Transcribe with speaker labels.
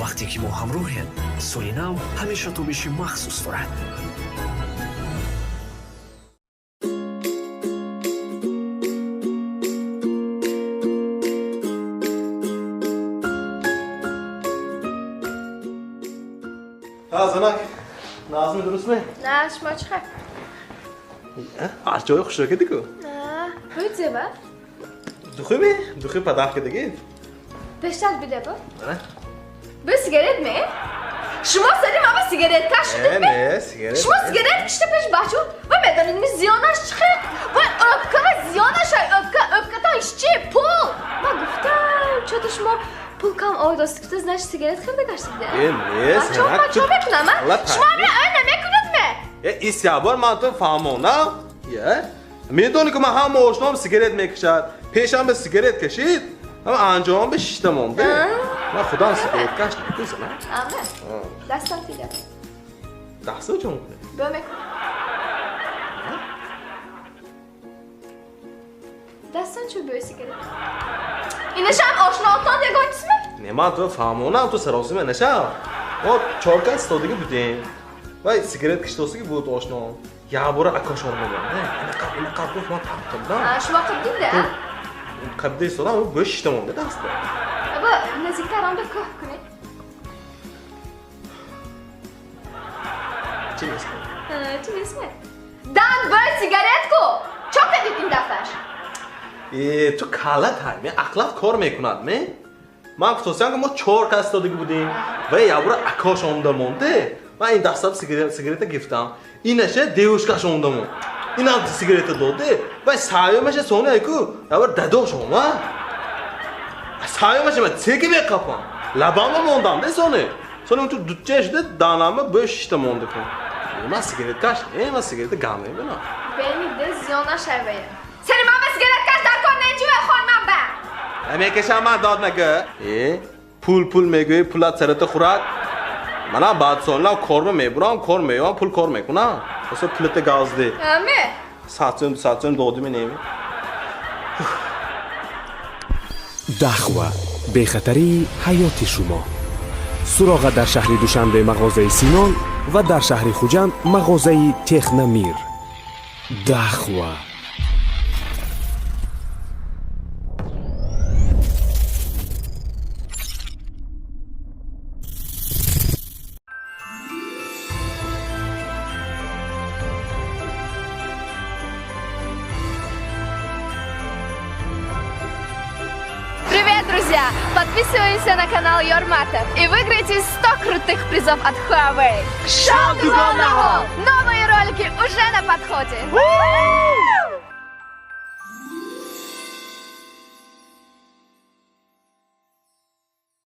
Speaker 1: Вақте ки мо ҳамроҳем, соли нав ҳамеша тобиши махсус дорад.
Speaker 2: Занак, назми дурустме?
Speaker 3: На, шумо чӣ хаб?
Speaker 2: Аз ҷои хушро кардику?
Speaker 3: Бӯй зеба?
Speaker 2: Духи ме? Духи падар кардиги?
Speaker 3: Бештар бидеба? Бӯй сигарет ме? Шумо сари мама сигарет кашидед ме?
Speaker 2: Не, сигарет.
Speaker 3: Шумо сигарет кишида пеш бачо? Вай медонед ми зиёнаш чӣ хел? Вай ӯпка ва зиёнаш ай ӯпка, ӯпката ишчи пул. Ман гуфтам, чото шумо пул кам оидост гуфта, значит сигарет харида гаштед.
Speaker 2: Не,
Speaker 3: сигарет. Чо мекунам, а? Шумо ҳамин ой намекунед ме?
Speaker 2: Исябор ман ту фаҳмонам. Медонӣ ки ман ҳама ошноам сигарет мекашад. Пешам ба сигарет кашид, ҳама анҷомам ба шишта монда. Ман худам сигареткаш накун зана.
Speaker 3: Ама. Дастам тида.
Speaker 2: Дастам чӣ мекунӣ?
Speaker 3: Бо мекунам. Дастам чӣ бӯи сигарет? Инашам ошноатон ягон чизме?
Speaker 2: Не, ман ту фаҳмонам, ту саросима нашав. Мо чор кас истодагӣ будем. Вай сигарет киштосагӣ буд ошноам. Як бора акош омадам. Ина қаб гуфт, ман тапқилдам.
Speaker 3: Шумо қабдида?
Speaker 2: Қабда истодам, бӯи шишта монда даста.
Speaker 3: Аба, наздиктар омда кӯҳ кунед.
Speaker 2: Чӣ нест?
Speaker 3: Чӣ нест? Дан бӯи сигарет ку! Чо кардид ин дафъаш?
Speaker 2: Ту калат ҳай, ме ақлат кор мекунад, ме? Ман гуфтосиям ки мо чор кас истодагӣ будем ва як бора акош омда монде. Ман ин дастам сигарета гирифтам. Инаша девушкаш омда монд. Инам сигарета доде. Вай саёмаша сони айку як бор дадош омад. Саёмаша ман цеки меқапам. Лабама мондам де сони. Сони он ту дутча шуда данама бӯи шишта монда кун. Ман сигареткаш не, ман сигарета гам мебинам.
Speaker 3: Бени де зиён нашавая. Сени ман ба сигареткаш дар кор нечува хон ман ба.
Speaker 2: Мекашам ман дод нагӯ. Пул пул мегӯӣ, пулат сарата хӯрак. Манам баъд солам корма мебурам, кор меём, пул кор мекунам. Осо пулата газди.
Speaker 3: Аме?
Speaker 2: Сатсум, сатсум додими неми.
Speaker 4: Дахва бехатарии ҳаёти шумо. Суроға дар шаҳри Душанбе мағозаи Синон ва дар шаҳри Хуҷанд мағозаи Технамир. Дахва.
Speaker 3: Привет, друзья! Подписываемся на канал Йорматов и выиграйте 100 крутых призов от Huawei. Шоу Новые ролики уже на подходе!